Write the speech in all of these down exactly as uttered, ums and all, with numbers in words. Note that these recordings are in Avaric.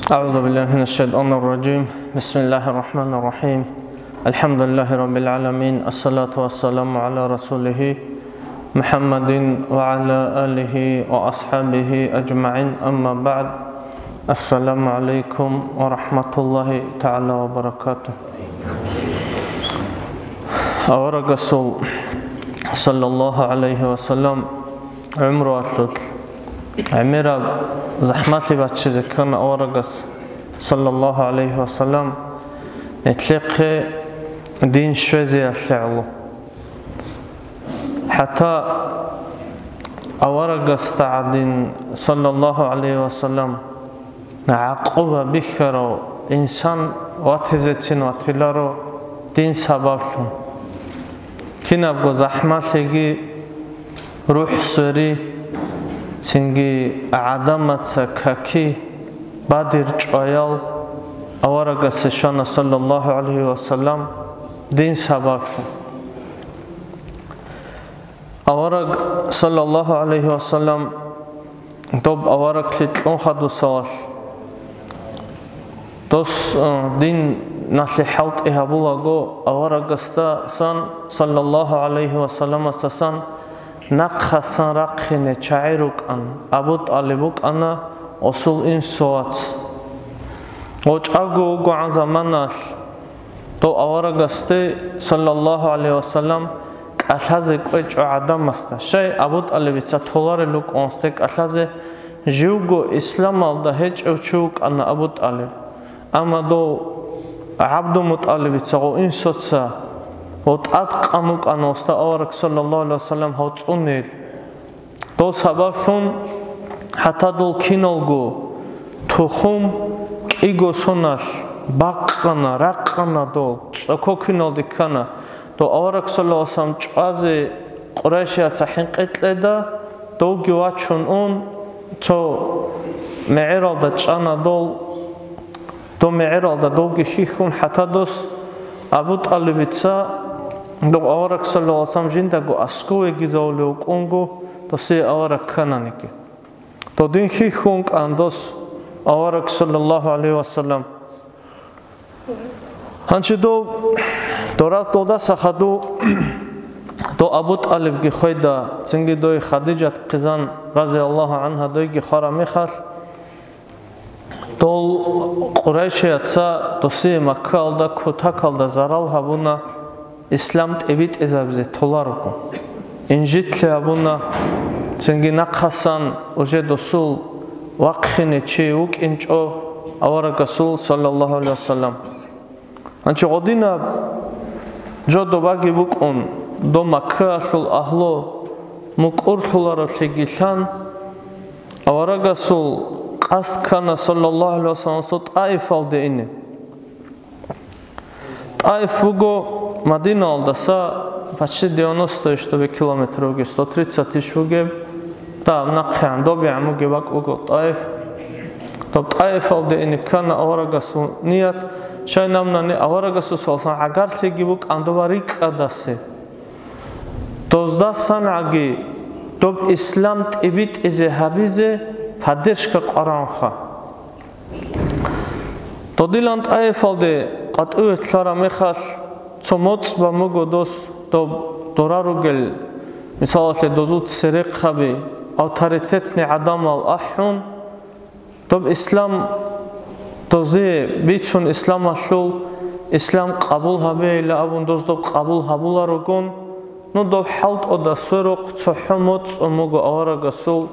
أعوذ بالله من الشيطان الرجيم. بسم الله الرحمن الرحيم. الحمد لله رب العالمين. الصلاة والسلام على رسوله محمد وعلى آله وأصحابه أجمعين. أما بعد. السلام عليكم ورحمة الله تعالى وبركاته. Аварагасул, саллаллаху гӀалайхи ва саллям, гӀумруялъул гӀемераб захӀмалъи баччизе ккана аварагас, саллаллаху гӀалайхи ва саллям, нилъехъе дин щвезеялъе гӀоло. ХӀатта аварагасда гӀадин, саллаллаху гӀалайхи ва саллям, гӀакъуба бихьарав инсан ватизецин ватиларо дин сабаблъун. Кинабго захӀмалъиги, рухӀ свери, цинги гӀадамаца каки бадир чӀваял аварагасе щвана, саллаллаху гӀалайхи ва саллям, дин сабаблъун. Авараг, саллаллаху гӀалайхи ва саллям, доб авараглъи кьун хадусалъ, дос, э, диналъе хӀалтӀи гьабулаго, аварагасдасан, саллаллаху гӀалайхи ва салламасдасан, нахъасан рахъине чагӀи рукӀан, Абу ТӀалиб вукӀана, гъосул инсу вац. ГъочӀаго вугогӀан заманалъ, дов аварагасде, саллаллаху гӀалайхи ва саллям, кӀалъазе кӀвечӀо гӀадамасда. Щай Абу ТӀалибица толарел рукӀун гъосде кӀалъазе, живго исламалда гьечӀев чи вукӀана Абу ТӀалиб. Амма дов ГӀабдулмутӀалибица гъо инсуца гъо тӀадкъан вукӀана гъосда авараг, саллаллаху гӀалайхи ва саллям, гьав цӀунел. Дол сабаблъун хӀатта дол киналго тухум кӀиго соналъ бакъана, ракъана дол, цӀоко киналде ккана. Дол авараг, саллаллаху гӀалайхи ва саллям, чӀвазе къурайшияца хӀинкъи кьеда, довги вачун ун, цо мегӀералда чӀана дол. Дов мегӀералда довги хьихьун, хӀатта дос Абу ТӀалибица, дов авараг, саллаллаху гӀалайхи ва саллям, жиндаго аскӀов вегизавулев вукӀунго, досие авараг ккананиги. Дов дин хьихьун кӀан дос авараг, саллаллаху гӀалайхи ва саллям. Гьанчи дов, дора-, довдаса хадув, дов Абу ТӀалибги хведа, цинги дой Хадижат хъизан, разияллаху гӀанха, дойги хвара мехалъ, дол къурайшияца досие Маккаялда кутакалда зарал гьабуна, ислам тӀибитӀизабизе толарого. Инжитлъи гьабуна, цинги нахъасан уже досул вахъине чи вукӀинчӀо аварагасул, саллаллаху гӀалайхи ва саллям. Гьанчи гъодинаб жо добаги букӀун, доб Маккаялъул агьлу мукӀурлъулароблъиги лъан, аварагасул къасд ккана, саллаллаху гӀалайхи ва саллям, ТӀаифалде ине. ТӀаиф буго Мадинаялдаса почти девяносто ишдоби километр бугеб, сто тридцать тысяч бугеб. Да, нахъегӀан, добегӀан бугеб бакӀ буго ТӀаиф. Доб ТӀаифалде ине ккана аварагасул ният, щай-, намнани аварагасул, саллаллаху гӀалайхи ва саллям, гӀагарлъиги букӀан доба рикӀкӀадасе. ДоздасангӀаги доб ислам тӀибитӀизе гьабизе поддержка къваранха. Додилан ТӀаифалде къватӀиве лъараб мехалъ, цо моцӀ бан буго дос, доб дора ругел, мисалалъе, дозул церехъаби, авторитетный гӀадамал ахӀун, доб ислам, дозие бицун исламалъул, ислам къабул гьабейилан абун доз доб къабул гьабуларогун, ну, доб хӀалтӀуда сверухъ цохӀо моцӀ бан буго аварагасул,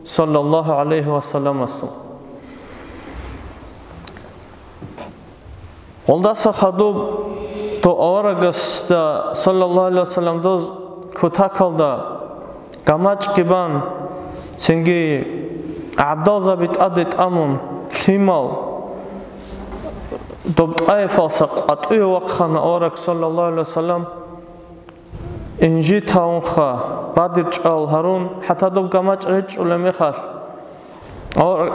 саллаллаху гӀалайхи ва салламасул. Гъолдаса хадуб дов аварагасда, саллаллаху гӀалайхи ва саллям, доз кутакалда гамачӀги бан, цинги гӀабдалзаби тӀаде тӀамун, лъимал доб ТӀаифалса къватӀиве вахъана авараг, саллаллаху гӀалайхи ва саллям. Инжит гьавунха, бадибчӀвал гьарун, хӀатта доб гамачӀ речӀчӀулеб мехалъ, авараг,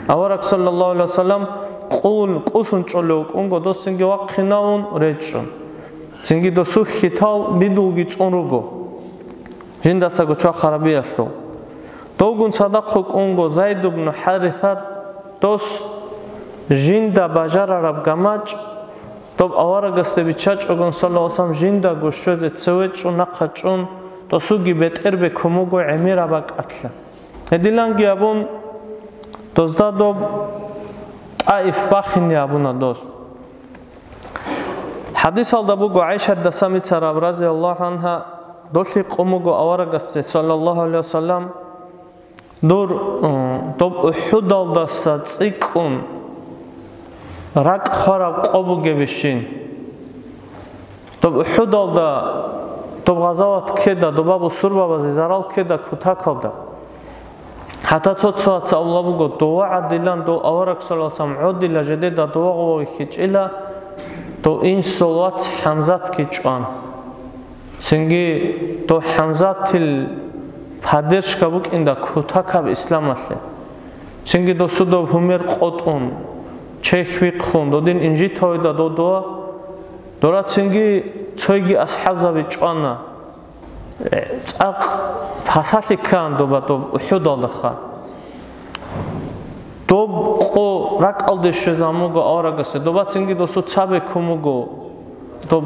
авараг, саллаллаху гӀалайхи ва саллям, къулун, къусун чӀолев вукӀунго, дос цинги вахъинавун речӀчӀун. Цинги досул хьитал бидулги цӀун руго, жиндасаго чвахарабиялъул. Довгун цадахъ вукӀунго Зайд ибн ХӀарисат Дос жинда бажарараб гамачӀ, доб аварагасде биччачӀогон, саллаллагьу гӀалайгьи вассалам, жиндаго щвезе цеве чӀун, нахъа чӀун, досуги бетӀер бекун буго гӀемераб бакӀалъа. Гьединанги абун, дозда доб ТӀаиф бахине абуна дос. ХӀадисалда буго, ГӀайшатдаса бицараб, разияллагьу гӀангьа, долъи къун буго аварагасде, саллаллагьу гӀалайгьи вассалам, дур, м, доб УхӀудалдаса цӀикӀкӀун ракӀ хвараб къо бугебищин. Доб УхӀудалда, доб гъазават ккеда, доба бусурбабазе зарал ккеда кутакалда. ХӀатта цо-цояца абула буго, дова гӀадилан дов авараг, саллаллагьу гӀалайгьи вассалам, гӀодила жедеда дова гъовихьичӀила, дов инсул вац ХӀамзатги чӀван. Цинги дов ХӀамзатил поддержка букӀинда кутакаб исламалъе. Цинги досудаб гьумер къотӀун, чехь вихъун, додин инжитавида додуа, дора цинги цойги асхӀабзаби чӀвана. ЦӀакъ пасалъи ккан доба доб УхӀудалдаха. Доб къо ракӀалде щвезан буго аварагасе, доба цинги досу цабе ккун буго, доб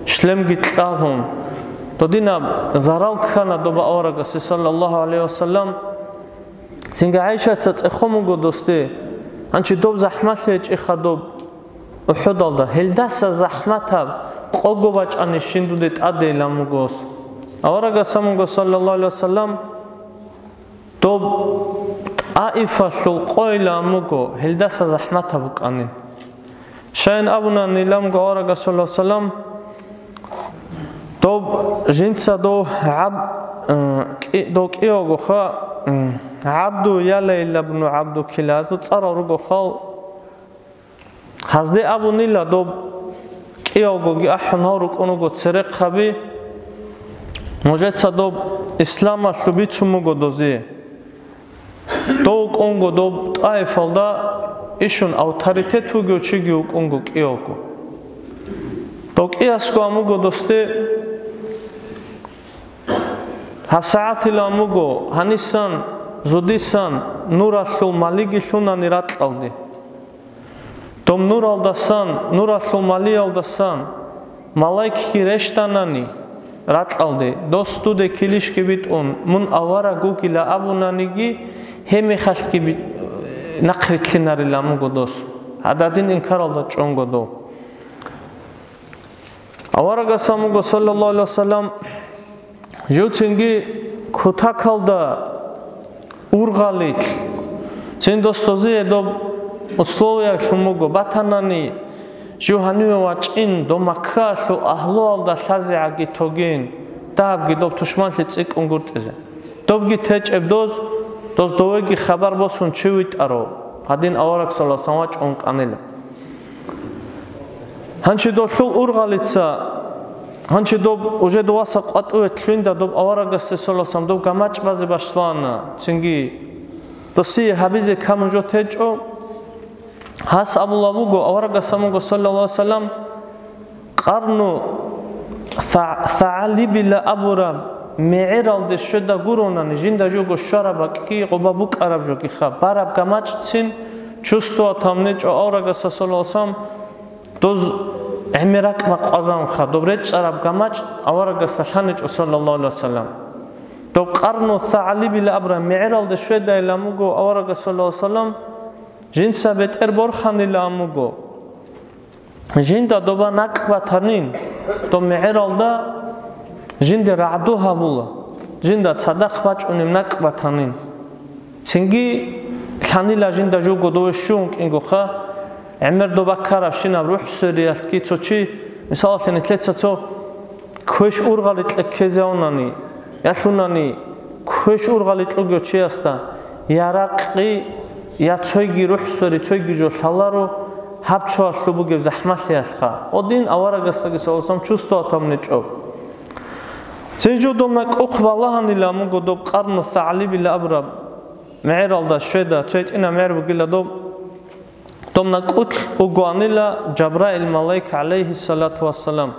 шлемги кьалгьун. Додинаб зарал ккана доба аварагасе, саллаллагьу гӀалайгьи вассалам. Цинги ГӀайшаца цӀехон буго досде, гьанчи доб захӀмалъи гьечӀеха доб УхӀудалда, гьелдаса захӀматаб къого бачӀани щин дуде тӀадейилан буго ос. Аварагас абун буго, саллаллагьу гӀалайгьи вассалам, доб ТӀаифалъул къойилан буго, гьелдаса захӀматаб букӀанин. Щайин абунанилан буго аварагас, саллаллагьу гӀалайгьи вассалам, доб жинца дов гӀаб-, э, кӀи-, дов кӀиявгоха, м, ГӀабду Ялайла бну ГӀабду Килазул цӀарал ругохал, гьазде абунила доб кӀиявгоги ахӀун гьав рукӀун вуго церехъаби, нужеца доб исламалъул бицун буго дозе. Дов вукӀунго доб ТӀаифалда ишун авторитет вугев чиги вукӀунго кӀиявго. Дов кӀиясго амуго досде, гьабсагӀатилан буго, гьанисан, зудисан, нуралъул малиги лъунани ракьалде. Дом нуралдасан, нуралъул малиялдасан, малайкги рещтӀанани ракьалде, дос дуде килищги битӀун, мун авараг вугила абунаниги, гьеб мехалъги би-, нахърилълъинарилан буго дос, гьададин инкаралда чӀунго дов. Аварагас абун буго, саллаллагьу гӀалайгьи вассалам, жив цинги кутакалда ургъалилъ, цин досдозе доб условиялъун буго, батанани, жив гьаниве вачӀин, доб Маккаялъул агьлуялда лъазегӀаги тогин, дагьабги доб тушманлъи цӀикӀкӀун гуртӀизе. Добги течӀеб доз, доз довеги хабар босун чи витӀаро, гьадин авараг, саллаллагьу гӀалайгьи вассалам, вачӀун кӀанила. Гьанчи долъул ургъалица, гьанчи доб уже доваса къватӀуве лъугьинда доб аварагасде, саллаллагьу гӀалайгьи вассалам, доб гамачӀ базе башлагьана, цинги досие гьабизе камун жо течӀо, гьас абула буго, аварагас абун буго, саллаллагьу гӀалайгьи вассалам, Къарну Са-, СагӀалибила абураб мегӀералде щведа гуронани, жинда жого щвараб бакӀги къоба букӀараб жогиха, бараб гамачӀцин чувствовать гьабунечӀо аварагас, саллаллагьу гӀалайгьи вассалам, доз гӀемеракь бакъвазабунха, доб речӀчӀараб гамачӀ аварагасда лъаничӀо, саллаллагьу гӀалайгьи вассалам. Доб къарну СагӀалибила абураб мегӀералде щведайилан буго аварагас, саллаллагьу гӀалайгьи вассалам, жинца бетӀер борханилан буго. Жинда доба накӀ батанин, доб мегӀералда жинде рагӀду гьабула, жинда цадахъ бачӀунеб накӀ батанин. Цинги лъанила жинда жуго дове щун кӀингоха, гӀемер доба ккарабщинаб рухӀсвериялъги цо чи, мисалалъе, нилъеца цо квеш ургъали кьеккезе авнани, я лъунани, квеш ургъали кьугев чиясда я ракъи, я цойги рухӀсвери, цойги жо лъаларо, гьаб цоялъул бугеб захӀмалъиялъха. Гьодин аварагасдаги, саллаллагьу гӀалайгьи вассалам, чувствовать гьабунечӀо. Цин жо доб накӀухъ балагьанилан буго доб къарну СагӀалибила абураб мегӀералда щведа, цо гьитӀинаб мегӀер бугила доб. Доб накӀкӀулъ вугоанила Жабраил малаик, гӀалайгьиссалату вассалам.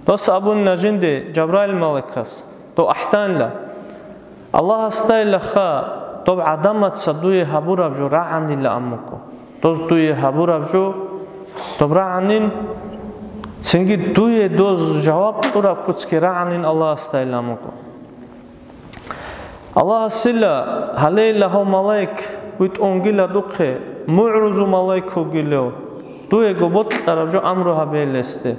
Дос абунила жинде Жабраил малаикас, дов ахӀданила. Аллагьасдайилаха, доб гӀадамаца дуе гьабураб жо рагӀанилаан буго. Доз дуе гьабураб жо доб рагӀанин, цинги дуе доз жаваб кьураб куцги рагӀанин Аллагьасдайилан буго. Аллагьасила гьалейла гьав малаик витӀунгила духъе, мугӀрузу малаик вугилев, дуего бокьараб жо амру гьабейилесде.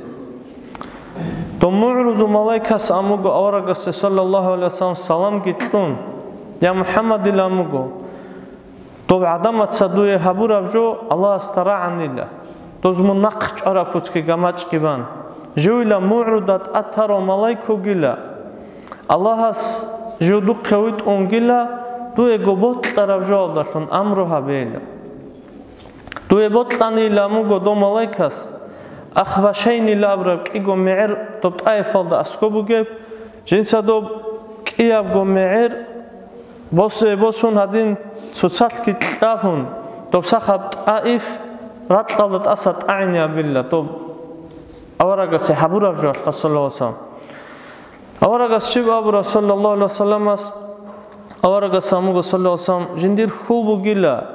Доб мугӀрузу малаикас амуго аварагасде саллаллагьу гӀалайгьи вассалам саламги кьун: «Я МухӀаммадил», амуго, «доб гӀадамаца дуе гьабураб жо Аллагьасда рагӀанила, доз мун нахъ чӀвараб куцги гамачӀги бан. Живила мугӀруда тӀатарав малаик вугила, Аллагьас жив духъе витӀунгила, дуего бокьараб жоалдалъун амру гьабейила». Дуе бокьанила амуго дов малайкас, Ахбашайнила абураб кӀиго мегӀер доб ТӀаифалда аскӀоб бугеб, жинца доб кӀиябго мегӀер босе босун гьадин цоцалъги кьабун, доб сахаб ТӀаиф ракьалда тӀаса тӀагӀине абила доб аварагасе гьабураб жоялъ, саллаллагьу гӀалайгьи вассалам. Аварагас щиб абура, саллаллагьу гӀалайгьи вассаламас? Аварагас амуго, саллаллагьу гӀалайгьи вассалам, жиндир хьул бугила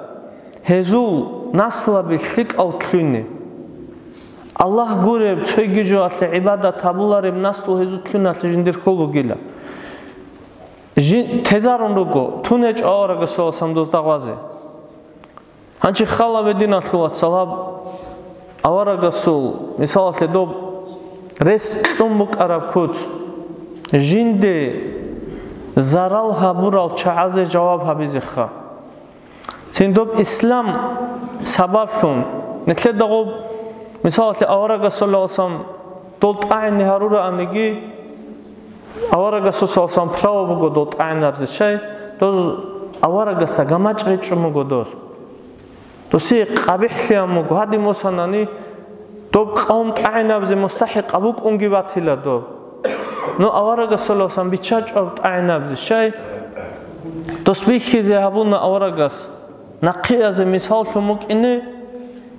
гьезул наслаби лъикӀал лъуйни. Аллагь гуреб, цойги жоялъе гӀибадат гьабулареб наслу гьезул лъуйналъе жиндир хьул бугила. Жин-, тезарун руго, тун гьечӀо аварагас, саллаллагьу гӀалайгьи вассалам, доздагъазе. Гьанчи хала, гьединалъул вацал, гьаб аварагасул, мисалалъе, доб рес кьун букӀараб куц, жинде зарал гьабурал чагӀазе жаваб гьабизеха. Цин доб ислам сабаблъун, нилъеда гъоб, мисалалъе, аварагас, саллаллагьу гӀалайгьи вассалам, дол тӀагӀине гьарурааниги, аварагасул, саллаллагьу гӀалайгьи вассалам, право буго дол тӀагӀинарзе, щай? Доз аварагасда гамачӀ речӀчӀун буго доз. Досие къабихӀлъиан буго, гьадин босанани, доб къавм тӀагӀинабизе мустахӀикъаб букӀунги батила доб. Ну, аварагас, саллаллагьу гӀалайгьи вассалам, биччачӀо тӀагӀинабизе, щай? Дос бихьизе гьабуна аварагас, нахъиазе мисаллъун букӀине,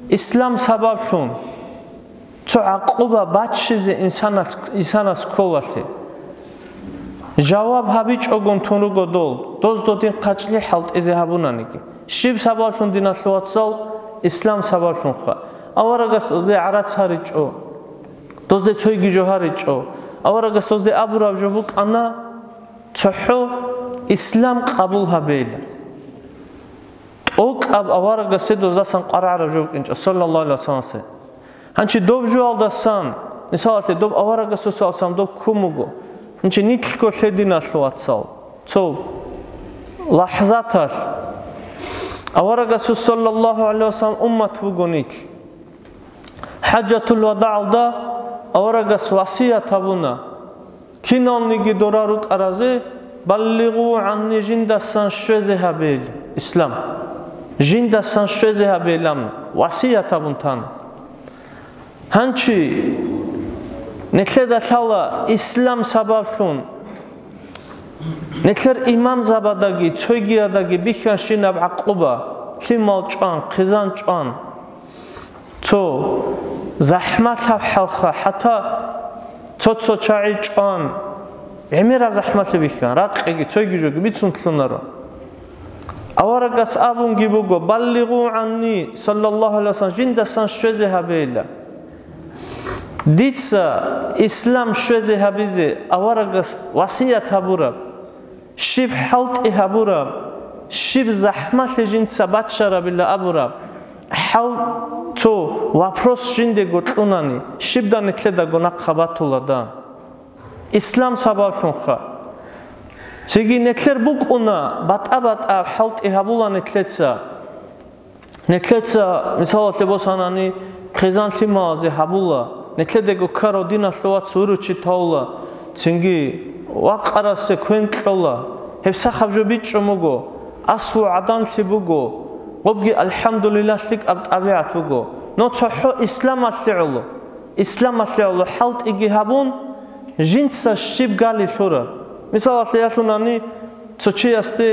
ислам сабаблъун цо гӀакъуба баччизе инсанас, инсанас кколалъе. Жаваб гьабичӀогун тун руго дол, доз додин хъачӀли хӀалтӀизе гьабунаниги. Щиб сабаблъун, диналъул вацал? Ислам сабаблъунха. Аварагас дозде гӀарац гьаричӀо, дозде цойги жо гьаричӀо, аварагас дозде абураб жо букӀана, цохӀо ислам къабул гьабейилан. ТӀокӀаб аварагасе доздасан къваригӀараб жо букӀинчӀо, саллаллагьу гӀалайгьи вассаламасе. Гьанчи доб жоялдасан, мисалалъе, доб аварагасул, саллаллагьу гӀалайгьи вассалам, доб ккун буго. Гьанчи нилъго лъе, диналъул вацал, цо лахӀзаталъ аварагасул, саллаллагьу гӀалайгьи вассалам, уммат буго нилъ. ХӀажатул вадагӀалда аварагас васият гьабуна, киналниги дора рукӀаразе, «Баллигъу гӀанни», жиндасан щвезе гьабейилан ислам. Жиндасан щвезе гьабейилан васият гьабун тана. Гьанчи нилъеда лъала ислам сабаблъун нилъер имамзабадаги цойгиядаги бихьанщинаб гӀакъуба, лъимал чӀван, хъизан чӀван. Цо захӀмалъаб хӀалха, хӀатта цо-цо чагӀи чӀван, гӀемераб захӀмалъи бихьан, ракъиги цойги жоги бицун лъунаро. Аварагас абунги буго: «Баллигъу гӀанни, саллаллагьу гӀалайгьи вассалам, жиндасан щвезе гьабейилан». Дица ислам щвезе гьабизе аварагас васият гьабураб, щиб хӀалтӀи гьабураб, щиб захӀмалъи жинца баччарабила абураб хӀал, цо вопрос жиндего кьунани, щибда нилъедаго нахъа батула дан? Ислам сабаблъунха. Цинги нилъер букӀуна, батӀа-батӀа хӀалтӀи гьабула нилъеца. Нилъеца, мисалалъе босанани, хъизан-лъималазе гьабула, нилъедаго ккарав диналъул вац виручи тавула, цинги вакъарасе квен кьола. Гьеб сахаб жо бичӀчӀун буго, аслу гӀаданлъи буго, гъобги, алхӀамдулиллагь, лъикӀаб тӀабигӀат буго. Но цохӀо исламалъе гӀоло, исламалъе гӀоло хӀалтӀиги гьабун, жинца щиб гали лъураб. Мисалалъе ялъунани, цо чиясде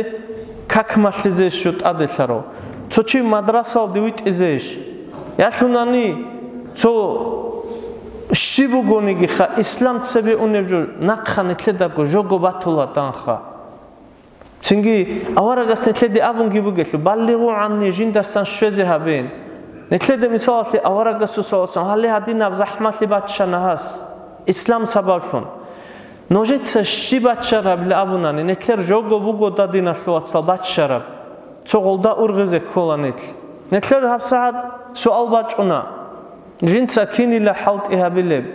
как малъизейищ жо тӀаделъарав, цо чи мадрасалде витӀизейищ, ялъунани цо щиб бугонигиха, ислам цебе унеб жо нахъа нилъедаго жого батула данха. Цинги аварагас нилъеде абунги бугелъул: «Баллигъу гӀанни», жиндасан щвезе гьабе. Нилъеде мисалалъе аварагасул саллаллагьу гӀалайгьи ва саллам гьале гьадинаб захӀмалъи баччана гьас, ислам сабаблъун. Нужеца щиб баччарабила абунани, нилъер жого буго, диналъул вацал, баччараб. Цо гъолда ургъизе ккола нилъ. Нилъер гьабсагӀат суал бачӀуна: жинца кинила хӀалтӀи гьабилеб?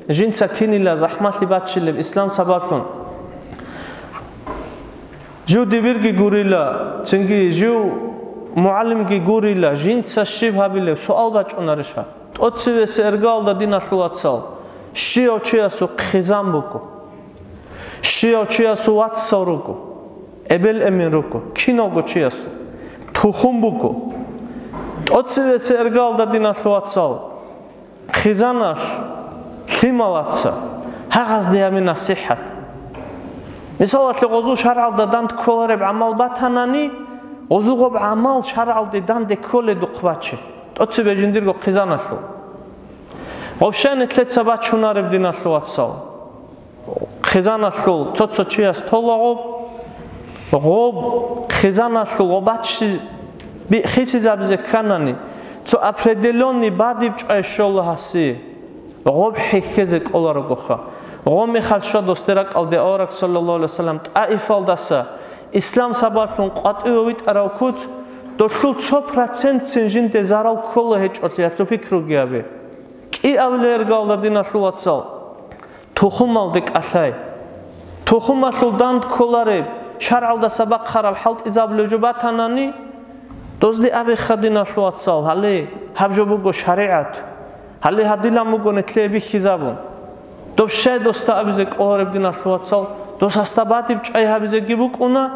Жинца кинила захӀмалъи баччилеб ислам сабаблъун? Жив дибирги гурила, цинги жив мугӀалимги гурила, жинца щиб гьабилеб? Суал бачӀунарищха? ТӀоцевесеб иргаялда, диналъул вацал, щияв чиясул хъизан буго. Щияв чиясул вацал руго, эбел-эмен руго, киналго чиясул тухум буго. ТӀоцевесеб иргаялда, диналъул вацал, хъизаналъ лъималаца гьагъазде гьабе насихӀат. Мисалалъе, гъозул шаргӀалда данде кколареб гӀамал батанани, гъозул гъоб гӀамал шаргӀалде данде кколедухъ баче, тӀоцебе жиндирго хъизаналъул. Гъоб щай нилъеца бачунареб, диналъул вацал? Хъизаналъул цо-цо чияс тола гъоб, гъоб хъизаналъул гъоб баччи-, би-, хисизабизе кканани, цо определённый бадиб чӀвай щола гьасие, гъоб хӀехьезе кӀоларогоха. Гъоб мехалъ щва досде ракӀалде авараг, саллаллагьу гӀалайгьи ва саллам, ТӀаифалдаса ислам сабаблъун къватӀиве витӀарав куц, долъул цо процентцин жинде зарал ккола гьечӀолъи, гьалъул пикруги гьабе. КӀиабилеб иргаялда, диналъул вацал, тухумалде кӀалъай. Тухумалъул данде кколареб, шаргӀалдаса бахъараб хӀалтӀизабулеб жо батанани, дозде абеха, диналъул вацал, гьале гьаб жо буго шаригӀат, гьале гьадилан буго нилъее бихьизабун. Доб щай досда абизе кӀолареб, диналъул вацал? Дос гьасда бадиб чӀвай гьабизеги букӀуна,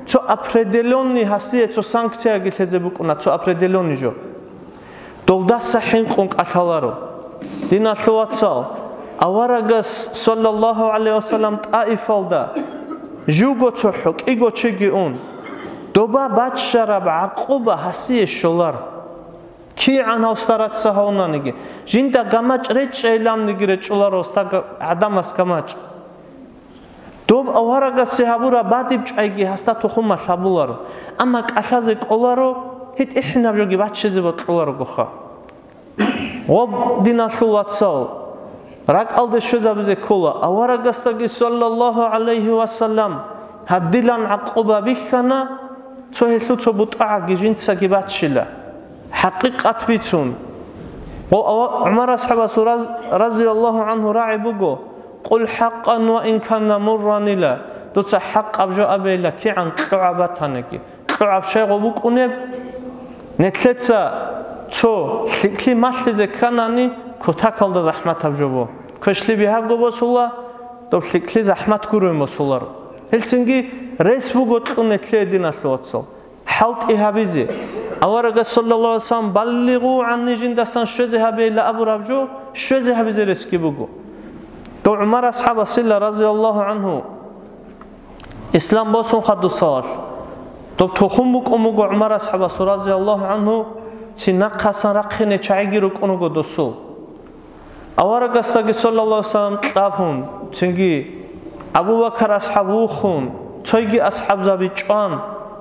цо определённый гьасие цо санкцияги лъезе букӀуна, цо определённый жо. Долдаса хӀинкъун кӀалъаларо. Диналъул вацал, аварагас, саллаллагьу гӀалайгьи ва саллам, ТӀаифалда живго цохӀо кӀиго чиги ун, доба баччараб гӀакъуба гьасие щолар. КигӀан гьасда рацагьавунаниги, жинда гамачӀ речӀчӀайиланниги речӀчӀуларо гьасда га-, гӀадамас гамачӀ. Доб аварагасе гьабураб бадиб чӀвайги гьасда тухумалъ гьабуларо, амма кӀалъазе кӀоларо, гьитӀихӀинаб жоги баччизе бокьуларогоха. Гъоб, диналъул вацал, ракӀалде щвезабизе ккола, аварагасдаги, саллаллагьу гӀалайгьи ва саллам, гьадилан гӀакъуба бихьана, цо гьелъул цо бутӀагӀаги жинцаги баччила. ХӀакъикъат бицун. Гъо-, ава-, ГӀумар асхӀабасул раз-, разияллагьу гӀангьу рагӀи буго: «Къул хӀакъан ва ин кана мурранила», дуца хӀакъаб жо абейила, кигӀан кьогӀаб батаниги. КьогӀаб щайго букӀунеб? Нилъеца цо лъикӀлъи малъизе кканани, кутакалда захӀматаб жо бо. Квешлъи бигьаго босула, доб лъикӀлъи захӀмат гурони босуларо. Гьелцинги рес буго кьун нилъее, диналъул вацал. ХӀалтӀи гьабизе. Аварагас, саллаллагьу гӀалайгьи ва саллам, «Баллигъу гӀанни», жиндасан щвезе гьабейилла абураб жо, щвезе гьабизе ресги буго. Дов ГӀумар асхӀабасила, разияллагьу гӀангьу, ислам босун хадусалалъ, доб тухум букӀун буго ГӀумар асхӀабасул, разияллагьу гӀангьу, цинахъасан рахъине чагӀиги рукӀун руго досул. Аварагасдаги, саллаллагьу гӀалайгьи ва саллам, кьабун, цинги Абу Бакар асхӀаб вухун, цойги асхӀабзаби чӀван,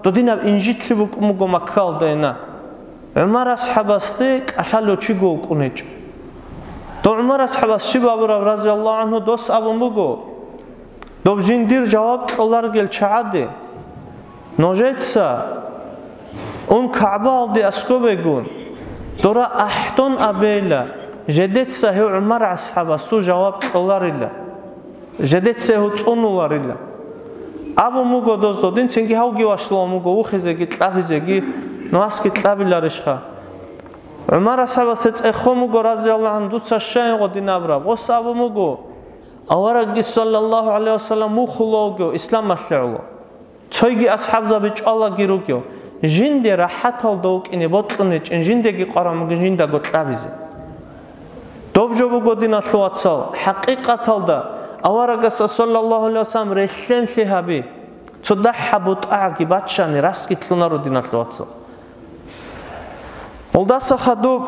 додинаб инжитлъи букӀун буго Маккаялда ина. ГӀумар асхӀабасде кӀалъалев чиго вукӀун гьечӀо. Дов ГӀумар асхӀабас щиб абураб, разияллагьу гӀангьу, дос абун буго: «Доб жиндир жаваб кьоларгел чагӀаде, нужеца ун КагӀбаялде аскӀобегун, дора ахӀдон абейилла, жедеца гьев ГӀумар асхӀабасул жаваб кьоларилла, жедеца гьев цӀунуларилла». Абун буго дос додин, цинги гьавги вашлъун вуго вухизеги кьабизеги, нугьасги кьабиларищха. ГӀумар асхӀабасде цӀехон буго, разияллагьу гӀангьу, дуца щай гъодин абураб? Гъос абун буго: «Аварагги, саллаллагьу гӀалайгьи ва саллам, вухулев вугев, исламалъе гӀоло. Цойги асхӀабзаби чӀвалаги ругев, жинде рахӀаталда вукӀине бокьун гьечӀин, жиндеги къваран бугин жиндаго кьабизе». Доб жо буго, диналъул вацал, хӀакъикъаталда аварагасда, саллаллагьу гӀалайгьи ва саллам, релълъенлъи гьаби. Цо дагьаб бутӀагӀаги баччани расги лъунаро, диналъул вацал. Гьелдаса хадуб,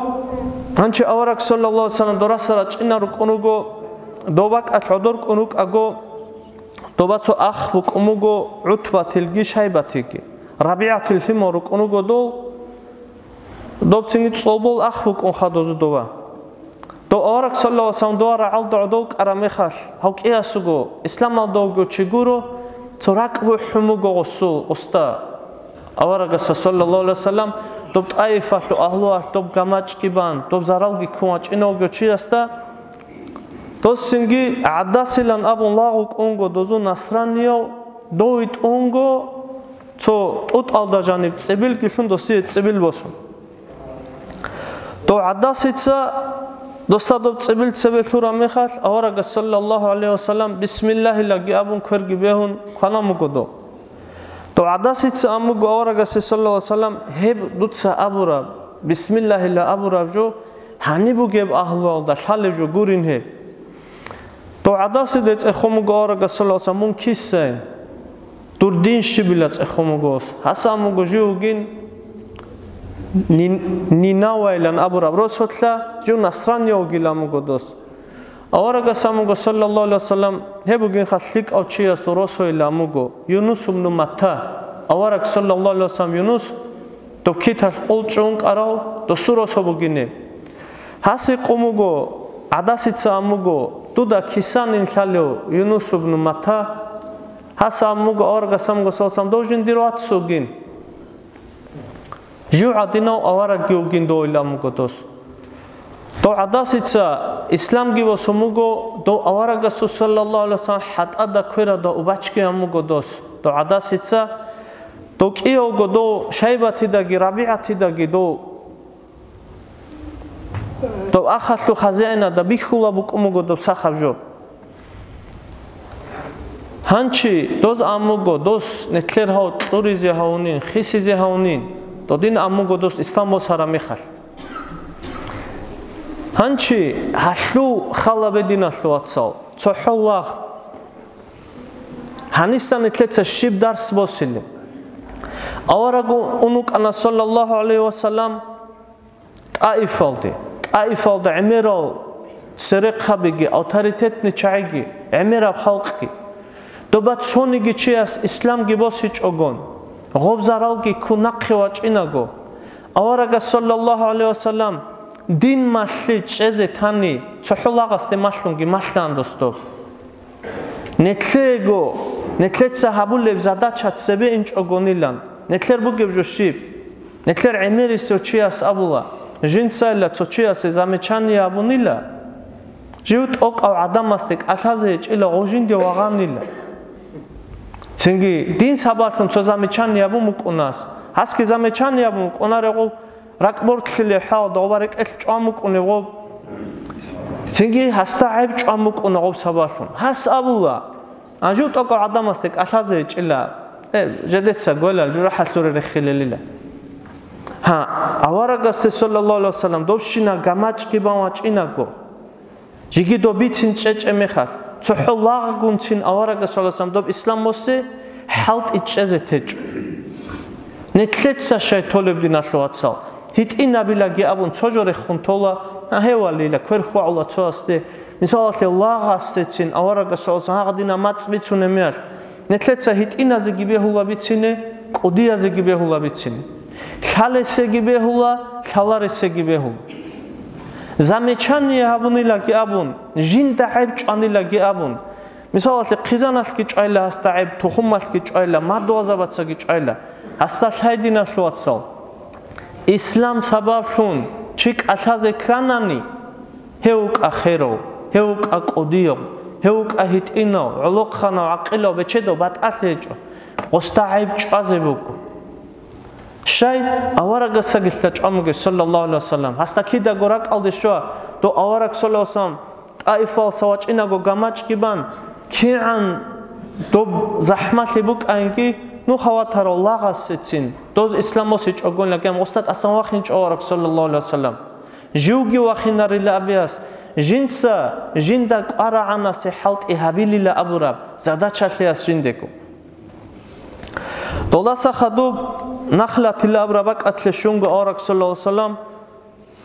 гьанчи авараг, саллаллагьу гӀалайгьи ва саллам, дораса рачӀина рукӀун руго, дов бакӀалъ гӀодор кӀун рукӀаго, Доба цо ах букӀун буго ГӀутбатилги Шайбатилги. РабигӀатил лъимал рукӀун руго дол. Доб цинги цӀолбол ах букӀун хадузу доба. Дов авараг саллаллаху алейхи ва саллям дова рагӀалда гӀодов кӀара мехалъ, гьав кӀиясуго, исламалда вуго чи гуро, цо ракӀ бухӀун буго гъусул уста. Аварагаса саллаллаху алейхи ва саллям доб ТӀаифалъул агьлуялъ доб гамачӀги бан, доб заралги ккун вачӀинавго чиясда, дос цинги ГӀаддасилан абун лагъ вукӀунго дозул насранияв, дов витӀунго цо тӀутӀалда жаниб цӀибилги лъун досие цӀибил босун. Дов ГӀаддасица досда доб цӀибил цебе лъураб мехалъ, аварагас саллаллаху гӀалайхи вассалам бисмиллагьилаги абун кверги бегьун кванан буго дов. Дов ГӀаддасица ан буго аварагасе саллаллаху гӀалайхи вассалам, гьеб дуца абураб, бисмиллагьила абураб жо, гьаниб бугеб агьлуялда лъалеб жо гурин гьеб. Дов ГӀаддасиде цӀехун буго аварагас саллаллаху гӀалайхи вассалам, мун кисайин? Дур дин щибила цӀехун буго ос. Гьасан буго жив вугин Нин-, Нинавайилан абураб росулъа, жив насрани вугилан буго дос. Аварагасан буго, саллаллаху гӀалайхи вассалам, гьеб бугинха лъикӀав чиясул росойилан буго, Юнус ибну Матта. Авараг, саллаллаху гӀалайхи вассалам, Юнус, доб киталъ къул чӀун кӀарав, досул росо бугин гьеб. Гьас гьикъун буго, ГӀаддасица ан буго, дуда кисан ин лъалев Юнус ибну Матта? Гьасан буго, аварагасан буго, саллаллаху гӀалайхи вассалам, дов жиндир вац вугин. Жив гӀадинав аварагги вугин довилан буго дос. Дов ГӀаддасица исламги босун буго, дов аварагасул саллаллаху гӀалайхи вассалам хӀатӀада кверада убачги ан буго дос. Дов ГӀаддасица, дов кӀиявго дов Шайбатидаги РабигӀатидаги дов Дов ахалъул хазяинада бихьула букӀун буго доб сахаб жо. Гьанчи доз ан буго, дос нетлъер гьав кьуризе гьавунин, хисизе гьавунин, додин ан буго дос ислам босараб мехалъ. Гьанчи гьалъул хал гьабе, диналъул вацал, цохӀо лагъ. Гьаниса нетлъеца щиб дарс босилеб? Авараг ун вукӀана, саллаллаху гӀалайхи вассалам, ТӀаифалде, ТӀаифалда гӀемерал сверухъабиги, авторитетный чагӀиги, гӀемераб халкъги. Доба цониги чияс исламги босичӀогон, гъоб заралги ккун нахъе вачӀинаго, аварагас, саллаллаху гӀалайхи вассалам, дин малъи чӀезе тани, цохӀо лагъасде малъунги малъан дос доб. Нетлъего, нетлъеца гьабулеб задача цебе инчӀогонилан, нетлъер бугеб жо щиб? Нетлъер гӀемерисев чияс абула, жинцайилла цо чиясе замечание абунила, жив тӀокӀав гӀадамасде кӀалъазе гьечӀила гъов жинде вагъанила. Цинги дин сабаблъун цо замечание абун букӀунас, гьасги замечание абун букӀунарев гъов, ракӀ бортлъилев хӀал, дагъба рекӀелъ чӀван букӀунев гъоб. Цинги гьасда гӀайиб чӀван букӀуна гъоб сабаблъун. Гьас абула, а жив тӀокӀав гӀадамасде кӀалъазе гьечӀила, э, жидеца гвелал, жужахӀалъуре рехилелила. Гьа, аварагасде, саллаллаху гӀалайхи вассалам, добщина гамачӀги бан вачӀинаго, жеги доб бицин чӀечӀеб мехалъ, цохӀо лагъгунцин аварагас, саллаллаху гӀалайхи вассалам, доб исламасе хӀалтӀи чӀезе течӀо. Нетлъеца щай толеб, диналъул вацал, гьитӀинабилаги абун цо жо рехун тола, а гьевалила, квер хьвагӀула цоясде, мисалалъе, лагъасдецин аварагас, саллаллаху гӀалайхи вассалам, гьагъадина мацӀ бицунеб мехалъ, нетлъеца гьитӀиназеги бегьула бицине, кӀудиязеги бегьула бицине. Лъалесеги бегьула, лъаларесеги бегьула. Замечание гьабунилаги абун, жинда гӀайиб чӀванилаги абун, мисалалъе, хъизаналъги чӀвайла гьасда гӀайиб, тухумалъги чӀвайла, мадугьалзабацаги чӀвайла, гьасда лъай, диналъул вацал. Ислам сабаблъун чи кӀалъазе кканани, гьев вукӀа херав, гьев вукӀа кӀудияв, гьев вукӀа гьитӀинав, гӀолохъанав, гӀакъилав, бечедав, батӀалъи гьечӀо, гъосда гӀайиб чӀвазе буго. Щай аварагасагилъа чӀван бугеб, саллаллаху гӀалайхи вассалам, гьасда кидаго ракӀалде щва, дов авараг, саллаллаху гӀалайхи вассалам, ТӀаифалса вачӀинаго гамачӀги бан, кигӀан доб захӀмалъи букӀаинги, нух ватарав лагъасецин, доз исламасе чӀогонлаги гьам гъосда тӀасан вахинчӀо авараг, саллаллаху гӀалайхи вассалам. Живги вахинарила абиас, жинца жинда кӀварагӀанасе хӀалтӀи гьабилила абураб задачалъиас жиндего. Доласа хадуб Нахлатила абураб бакӀалъе щунго авараг, саллаллаху гӀалайхи вассалам,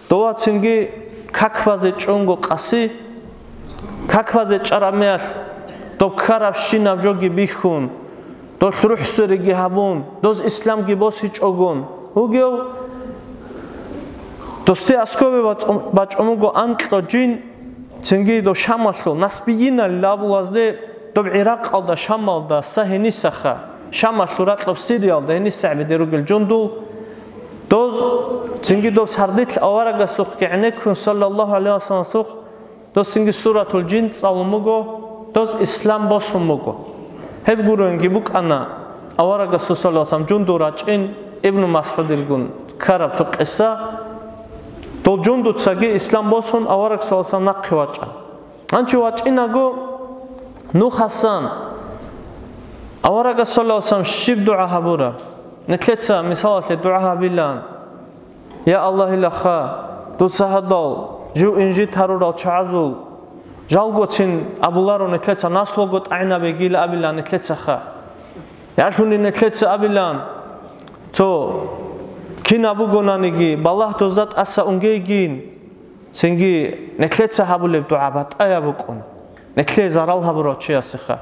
дова цинги как базе чӀунго къаси, как базе чӀараб мехалъ, доб ккарабщинаб жоги бихьун, долъ рухӀсуреги гьабун, доз исламги босичӀогон вугев, досде аскобе бачӀун-, бачӀун буго анкьго жин, цинги доб Шамалъул, насбийиналил абулазде, доб ГӀиракъалда, Шамалда, са гьенисаха, Шамалъул ракьаб Сириялда гьенисагӀбиде ругел жундул, доз цинги доб сардилъ аварагасухъги гӀенеккун, саллаллагьу гӀалайгьи вассаламасухъ, доз цинги суратул жин цӀалун буго, доз ислам босун буго. Гьеб гуренги букӀана аварагасул, саллаллагьу гӀалайгьи вассалам, жундул рачӀин, Ибну МасгӀудилгун ккараб цо къиса, дол жундуцаги ислам босун авараг, саллаллагьу гӀалайгьи вассалам, нахъе вачӀана. Гьанчи вачӀинаго нухасан аварагас, саллаллагьу гӀалайгьи вассалам, щиб дугӀа гьабура? Нилъеца мисалалъе дугӀа гьабилан: «Я Аллагьилаха, дуца гьадал жив инжит гьарурал чагӀазул жалгоцин абуларо нилъеца, наслуго тӀагӀинабегила», абилан нилъецаха. Ялъуни нилъеца абилан, цо кинаб бугонаниги, балагь дозда тӀаса унгейгин, цинги нилъеца гьабулеб дугӀа батӀаяб букӀун, нилъее зарал гьабурав чиясеха.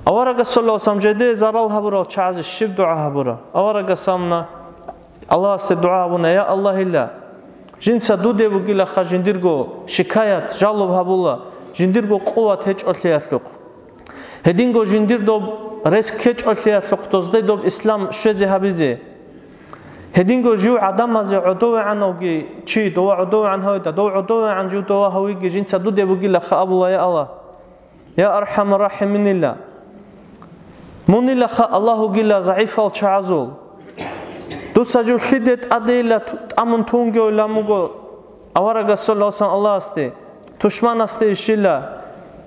Аварагас, саллаллагьу гӀалайгьи вассалам, жеде зарал гьабурал чагӀазе щиб дугӀа гьабура? Аварагас амна Аллагьасде дугӀа гьабуна: «Я Аллагьила, жинца дуде вугилаха жиндирго шикаят, жалоб гьабула, жиндирго къуват гьечӀолъиялъухъ. Гьединго жиндир доб рес ккечӀолъиялъухъ дозде доб ислам щвезе гьабизе. Гьединго жив гӀадамазе гӀодовегӀанавги чи, дова гӀодовегӀан гьавида, дов гӀодовегӀан жив дова гьавиги жинца дуде вугилаха», абула, я Аллагь. Я АрхӀамар-рахӀиминила, мунилаха Аллагь вугила загӀипал чагӀазул. Дуца жив лъиде тӀадейила ту-, тӀамун тунгевилан буго аварагас, саллаллагьу гӀалайгьи вассалам, Аллагьасде, тушманасде ищила,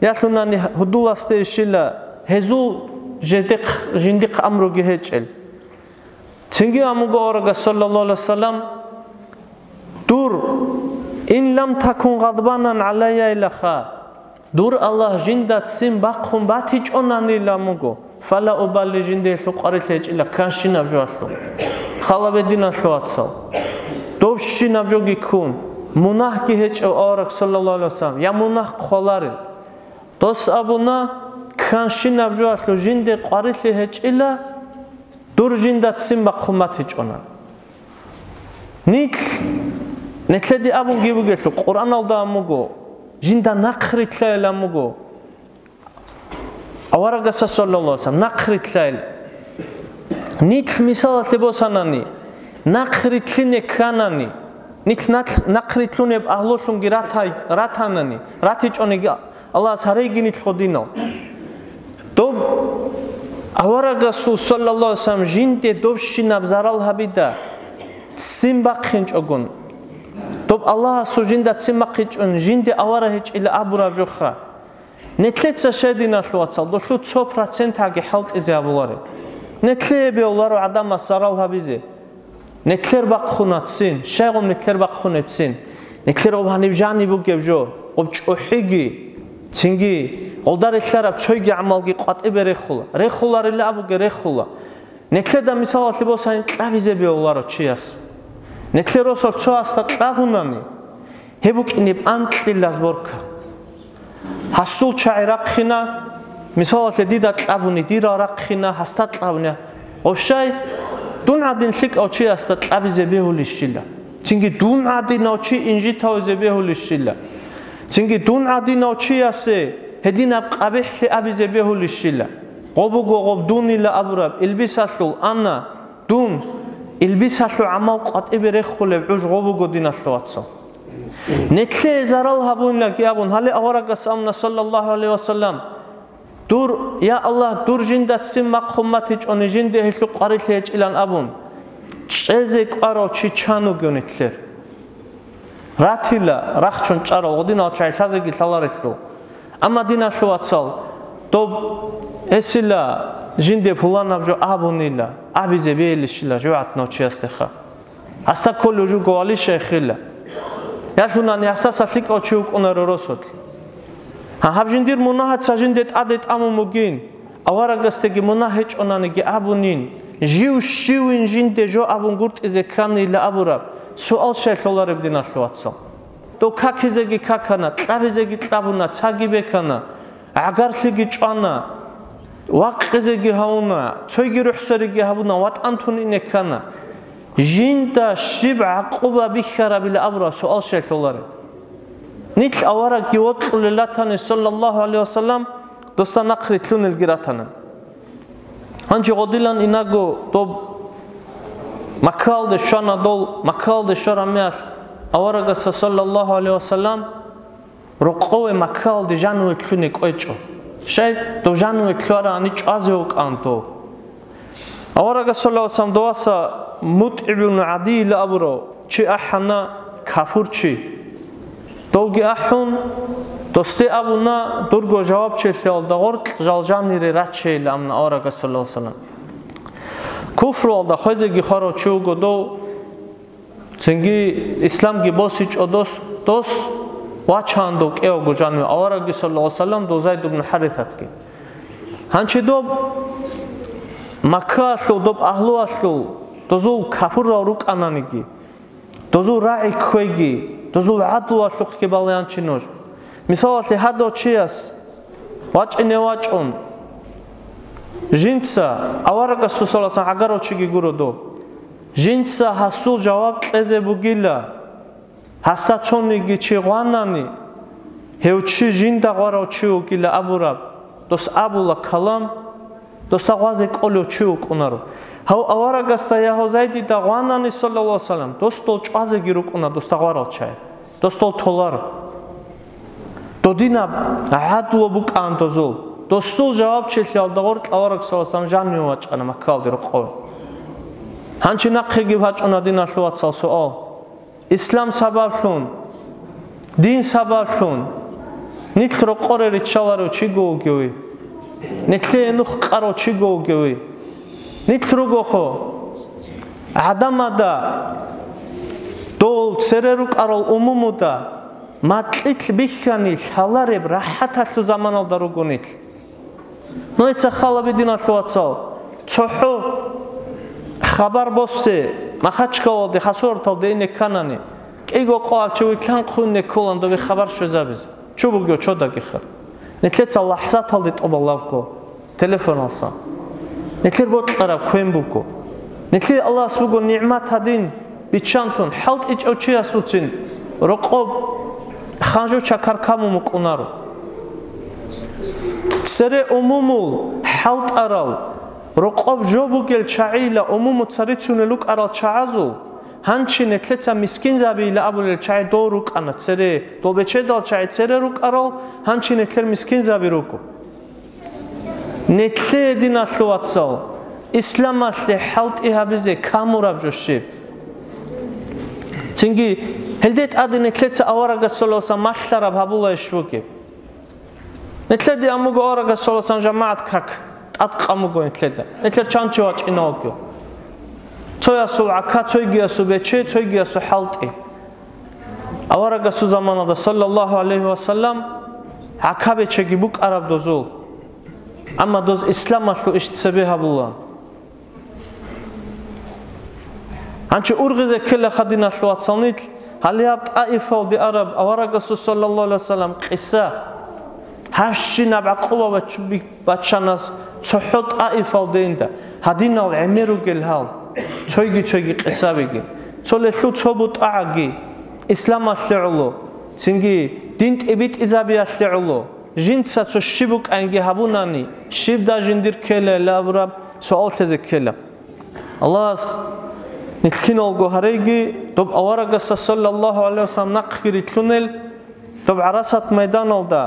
ялъунани гьудуласде ищила, гьезул жедехъ-, жиндихъ амруги гьечӀел. Цинги амуго аварагас, саллаллагьу гӀалайгьи вассалам: «Дур, ин лам такун гъадбанан гӀалайя илаха, дур Аллагь жинда ццин бахъун батичӀонанила муго, фала убалли, жиндиялъул къварилъи гьечӀила кканщинаб жоялъул». Хала бе, диналъул вацал. Добщинаб жоги ккун, мунагьги гьечӀев авараг, саллаллагьу гӀалайгьи вассалам, я мунагь хъваларел. Дос абуна, кканщинаб жоялъул жинде къварилъи гьечӀила, дур жинда ццин бахъун батичӀона. Нилъ, нилъеде абунги бугелъул, Къуръаналда амуго, жинда нахърилълъайилан муго. Аварагаса, саллаллагьу гӀалайгьи вассалам, нахърилълъайил. Нилъ мисалалъе босанани, нахърилълъине кканани, нилъ нахъ-, нахърилълъунеб агьлулъунги ратай-, ратанани, ратичӀониги Аллагьас гьарейги нилъ гъодинал. Доб аварагасул, саллаллагьу гӀалайгьи вассалам, жинде добщинаб зарал гьабида ццин бахъинчӀогун, доб Аллагьасул жинда ццин бахъинчӀун жинде авараг гьечӀила абураб жоха. Нилъеца щай, диналъул вацал, долъул цо процентаги хӀалтӀизе гьабуларо. Нилъее бегьуларо гӀадамас зарал гьабизе. Нилъер бахъунацин, щайгъун нилъер бахъунецин? Нилъер гъоб гьаниб жаниб бугеб жо, гъоб чӀухӀиги, цинги гъолда релълъараб цойги гӀамалги къватӀибе рехула. Рехуларила абуге, рехула. Нилъеда мисалалъе босани кьабизе бегьуларо чияс. Нилъер росал цоясда кьабунани, гьеб букӀинеб анкьила сборка. Гьасул чагӀи рахъина, мисалалъе, дида кьабуни, дира рахъина, гьасда кьабуни. Гъоб щай, дун гӀадин лъикӀав чиясда кьабизе бегьулищила. Цинги дун гӀадинав чи инжитавизе бегьулищила. Цинги дун гӀадинав чиясе гьединаб къабихӀлъи абизе бегьулищила. Гъоб буго гъоб дунила абураб, илбисалъул ана, дун, илбисалъул гӀамал къватӀибе рехулеб гӀуж гъоб буго, диналъул вацал. Нилъее зарал гьабунилаги абун, гьале аварагас амна, саллаллагьу гӀалайгьи вассалам, дур, я Аллагь, дур жинда ццин бахъун батичӀони, жинде гьелъул къварилъи гьечӀилан абун, чӀезе кӀварав чи чан вугев нилъер? Ратила, рахчун чӀарал гъодинал чагӀи лъазеги лъаларелъул. Амма, диналъул вацал, доб гьесила жинде пуланаб жо абунила, абизе бегьилищила жугьутӀнав чиясдеха. Гьасда кколев жуго вали шайхила. Ялъунани гьасдаса лъикӀав чи вукӀунаро росулъ. Гьа, гьаб жиндир мунагьаца жинде тӀаде тӀамун бугин, аварагасдаги мунагь гьечӀонаниги абунин, жив щивин жинде жо абун гуртӀизе кканила абураб суал щай лъолареб, диналъул вацал? Дов какизеги какана, кьабизеги кьабуна, цаги бекана. гӀагарлъиги чӀвана, вакъизеги гьавуна, цойги рухӀсариги гьабуна, ватӀан тун ине ккана. Жинда щиб гӀакъуба бихьарабила абураб суал щай лъолареб? Нилъ аварагги вокьулел ратани, саллаллагьу гӀалайгьи вассалам, досда нахърилълъунелги ратана. Гьанже гъодилан инаго доб Маккаялде щвана дол, Маккаялде щвараб мехалъ аварагасда, саллаллагьу гӀалайгьи вассалам, рокъове Маккаялде жаниве лъуне кӀвечӀо. Щай, дов жаниве лъугьарани чӀвазе вукӀан дов. Аварагас, саллаллагьу гӀалайгьи вассалам, доваса МутӀигӀ ибн ГӀадийила абурав чи ахӀана капурчи. Довги ахӀун, досде абуна, дурго жавабчилъиялда гъоркь жал жанире рачейилан амна аварагас, саллаллагьу гӀалайгьи вассалам. Куфруялда хвезеги хварав чи вуго дов, цинги исламги босичӀо дос, дос вачан дов кӀеваго жаниве аварагги, саллаллагьу гӀалайгьи вассалам, дов Зайд ибн ХӀарисатги. Гьанчи доб Маккаялъул, доб агьлуялъул, дозул капурал рукӀананиги, дозул рагӀи кквеги, дозул гӀадлуялъухъги балаянчи нуж. Мисалалъе, гьадав чияс вачӀине вачӀун, жинца аварагасул, саллаллагьу гӀалайгьи вассалам, гӀагарав чиги гуро дов. Жинца гьасул жаваб кьезе бугила, гьасда цониги чи гъванани, гьев чи жинда гъварав чи вугила абураб, дос абула калам, досда гъвазе кӀолев чи вукӀунаро. Гьав аварагасда я гьав Зайдида гъванани, саллаллагьу гӀалайгьи вассалам, дос дол чӀвазеги рукӀуна досда гъварал чагӀи. Дос дол толаро. Додинаб гӀадлу букӀан дозул. Досул жавабчилъиялда гъоркь авараг, саллаллагьу гӀалайгьи вассалам, жаниве вачӀана Маккаялде рокъове. Гьанчи нахъеги бачӀуна, диналъул вацал, суал. Ислам сабаблъун, дин сабаблъун нилъ рокъоре риччаларев чиго вугевий? Нилъее нух къарав чиго вугевий? Нилъ ругохъо, гӀадамада, дол цере рукӀарал умумуда, макьилъ бихьани лъалареб рахӀаталъул заманалда руго нилъ. Нужеца хал гьабе, диналъул вацал, цохӀо хабар босе, Махачкалалде, хасурталде ине кканани, кӀиго къо абчи вилълъанхъуне кколан добе хабар щвезабизе. Чу бугев чодагихъа. Нилъеца лахӀзаталде тӀубал лабго телефоналса. Нилъер бокьараб квен буго. Нилъее Аллагьас буго нигӀмат гьадин, биччантун, хӀалтӀичӀев чиясуцин рокъоб ханжу чакар камун мукӀунаро. Цере умумул хӀалтӀарал, рокъоб жо бугел чагӀила умумуца рицунел рукӀарал чагӀазул, гьанчи нилъеца мискинзабийила абулел чагӀи дол рукӀана цере, дол бечедал чагӀи цере рукӀарал, гьанчи нилъер мискинзаби руго. Нилъее, диналъул вацал, исламалъе хӀалтӀи гьабизе камураб жо щиб? Цинги, гьелде тӀаде нилъеца аварагасуласа малъараб гьабулайищ бугеб? Нилъеде амуго аварагасуласан жамагӀат как тӀадкъан буго нилъеда. Нилъер чанчи вачӀина вуго. Цоясул гӀака, цойгиясул бече, цойгиясул хӀалтӀи. Аварагасул заманалда, саллаллагьу гӀалайгьи вассалам, гӀака-бечеги букӀараб дозул. Амма доз исламалъул иш цебе гьабула. Гьанчи ургъизе ккела хадиналъул вацал нилъ, гьале гьаб ТӀаифалде араб аварагасул, саллаллагьу гӀалайгьи вассалам, къиса. Гьабщинаб гӀакъуба бач-, бачанас цохӀо ТӀаифалде инда, гьадинал гӀемер ругел гьал, цойги-цойги къисабиги, цолелъул цо бутӀагӀаги, исламалъе гӀоло, цинги дин тӀибитӀизабиялъе гӀоло, жинца цо щиб букӀанги гьабунани, щиб дажиндир ккела абураб суал лъезе ккела. Аллагьас нилъ киналго гьареги, доб аварагасда, саллаллагьу гӀалайгьи вассалам, нахъги рилълъунел, доб ГӀарасат майданалда,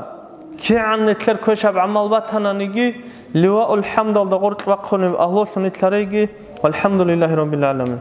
кигӀан нилъер квешаб гӀамал батананиги, Ливаул ХӀамдалда гъоркь бахъунеб агьлулъун нилъ гьареги. ВалхӀамдулиллагьи раббил гӀаламин.